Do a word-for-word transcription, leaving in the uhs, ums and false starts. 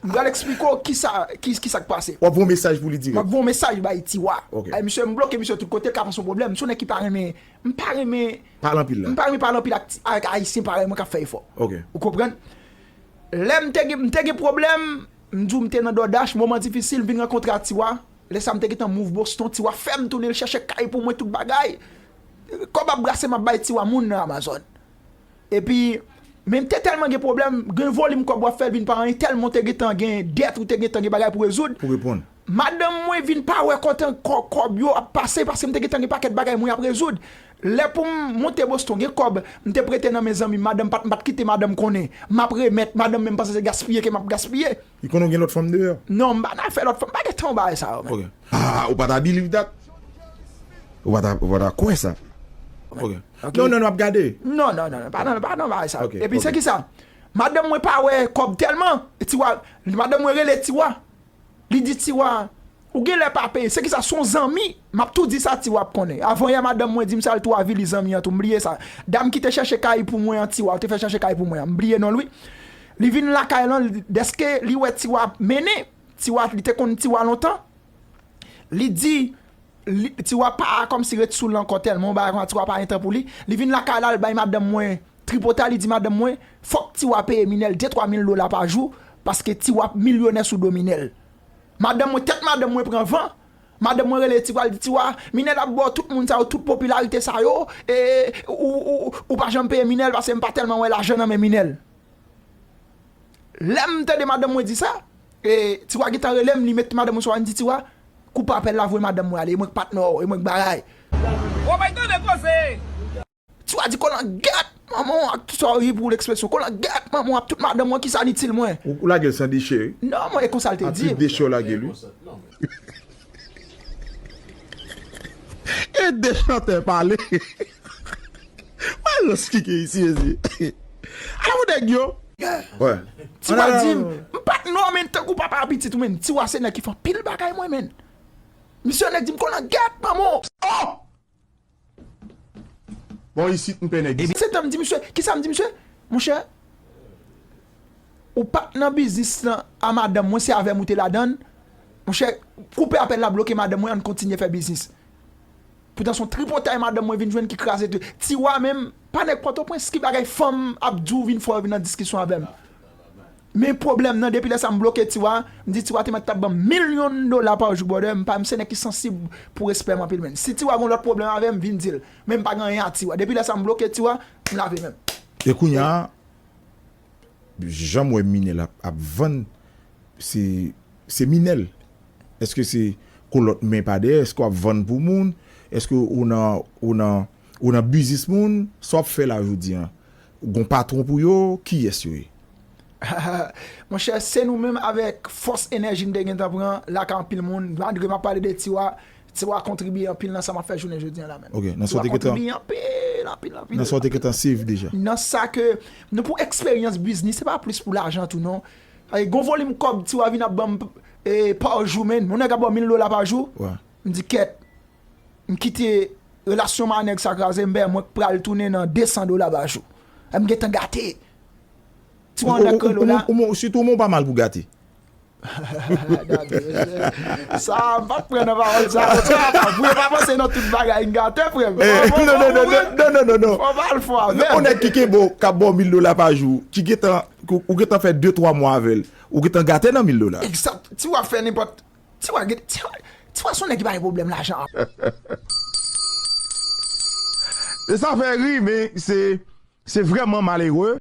M pral eksplike w kisa, ki, kisa k pase. W ap voye yon mesaj pou li dirèk. M ap voye yon mesaj bay Tiwa. Ok. Ay, misye, m bloke misye tout kote, l ka panse yon pwoblèm. M se yon nèg ki pa renmen, m pa renmen, pale anpil la. M pa renmen pale anpil ak, ak Ayisyen parèy mwen k ap fè efò. Ok. Ou konprann? Lè m te gen, m te gen pwoblèm, m di w m te nan DoorDash, moman difisil, m vin rankontre ak Tiwa. Lè sa m te gentan move Boston, Tiwa fè m tounen, l chèche kay pou mwen, tout bagay. Kòb ap brase, m ap bay Tiwa moun nan Amazon. Epi, men m te tèlman gen pwoblèm, gen volim kòb w ap fè l vin pa anyen, tèlman w te gentan gen dèt, ou te gentan gen bagay pou rezoud. Pou reponn. Madanm mwen vin pa wè kote kò-, kòb yo ap pase, paske m te gentan gen pakèt bagay mwen ap rezoud. Lè pou m monte Boston, gen kòb, m te prete nan men zanmi m, madanm pa t, m pa t kite madanm konnen. M ap remèt, madanm menm panse se gaspiye ke m ap gaspiye. Li konnen w gen lòt fanm deyò? Non, m pa nan afè lòt fanm, m pa gen tan bagay sa yo, man. Ok. Ah, ou pa ta believe that? Ou pa ta, ou pa ta kwè sa? Ok. Ok. Non, non, non, ap gade. Non, non, non, non, pa nan, pa nan bagay sa. Ok, epi se ok. Kisa? Madanm mwen pa wè kòb tèlman. Tiwa, madanm mwen rele Tiwa. Li di Tiwa, ou genlè pa peye. Se kisa, se yon zanmi. M ap tou di sa, Tiwa ap konnen. Avan yè, madanm mwen di m sa, l tou avili zanmi an tou. M bliye sa. Dam ki te chèche kay pou mwen an, Tiwa, ou te fè chèche kay pou mwen an. M bliye non l, wi. Li vin lakay lan, li, dèske li wè Tiwa ap mennen. Tiwa, li te konn Tiwa lontan. Li di, li, Tiwa pa kòmsi ret sou l ankò tèlman, yon bagay konsa, Tiwa pa gen tan pou li. Li vin lakay la, l bay madanm mwen tripotay, li di madanm mwen, fòk Tiwa peye Minèl de twa mil dola pa jou, paske Tiwa milyonè sou do Minèl. Madanm mwen, tèt madanm mwen pran van. Madanm mwen rele Tiwa, li di, Tiwa, Minèl ap ba w tout moun sa yo, tout popilarite sa yo, e ou, ou, ou, ou pa janm peye Minèl, paske m pa tèlman wè lajan nan men Minèl. Lè m tande madanm mwen di sa, e, Tiwa gentan rele m, li met madanm mwen sou, li di, Tiwa, koupe apèl la, voye madanm mwen ale, e mwen k patnè w, e mwen k bagay. Ou pa tande koze! Tiwa di, kolangèt, manman w ak tout sa w ri pou ekspresyon, kolangèt, manman w ak tout madanm mwen, kisa n itil mwen? Ou, ou lage l san deche, wi. Non, mwen, e konsa l te di. Patrick Deschamps lage l, wi. E de chantè pale. Wè rans ki gen isi, mezi. Ala pou nèg yo. Wè. Tiwa di m, m pa t nò, men tankou papa a pitit ou, men Tiwa se nèg ki fè anpil bagay mwen, men. Misye nèg di m, kolangèt, manman w. Oh! Bon, isit, m pè nèg isit. Se tan m di misye, kisa m di misye? Monchè, ou pa t nan biznis lan a madanm mwen, se avè m ou te ladan l. Monchè, koupe apèl la, bloke madanm mwen, ann kontinye fè biznis. Poutan se yon tripotay madanm mwen vin jwenn ki kraze tou. Tiwa menm, pa nèg Pòtoprens, ki bagay fanm ap di w vin fè w vin nan diskisyon avè m. Men pwoblèm nan, depi lè sa m bloke Tiwa, m di Tiwa te mèt t ap ban m milyon dola pa jou, brother, m pa, m se nèg ki sansib pou respè m anpil, men. Si Tiwa gen lòt pwoblèm avè m, vin di l. Men m pa gen anyen a Tiwa. Depi lè sa m bloke Tiwa, m lave men m. E kounye a, jan m wè Minèl ap, ap vann, se, se Minèl. Èske se kolòt men pa dèyè? Èske w ap vann pou moun? Èske ou nan, ou nan, ou nan biznis moun? Sa w ap fè la jodi a? Ou gon patwon pou yo? Kiyès yo ye? Monchè, se nou menm avèk fòs enèji n te gentan pran lakay anpil moun. Malgre m ap pale de Tiwa, Tiwa kontribye anpil nan sa m ap fè jounen jodi a la, menm. Ok, nan sa w te gentan, kontribye anpil, anpil, anpil. Nan sa w te gentan save deja. Nan sa ke nou pou eksperyans biznis, se pa plis pou lajan tou, non. Ay, gon volim kòb Tiwa vin ap ban m, e, pa jou, menm. Yon nèg ap ba w mil dola pa jou. Wè. M di, kèt. M kite relasyon m a nèg sa kraze, m bè mwen k pral tounen nan de san dola pa jou. M gentan gate. Ti mwen nèg krelo la. Sitou mwen w pa mal pou gate. Sa, m pa t pran nan pawòl sa. Sa, pou yo pa panse nan tout bagay m gate, frè m. Non, non, non, non, non, non. Fò pa al fò avè m. Yon nèg ki kenbe w, k ap ba w mil dola pa jou, ki gentan, ou gentan fè de, twa mwa avè l, ou gentan gate nan mil dola. Egzak. Tiwa fè nenpòt Tiwa gen, Tiwa, Tiwa se yon nèg ki pa gen pwoblèm lajan. E sa fè ri, men se, se vrèman malere.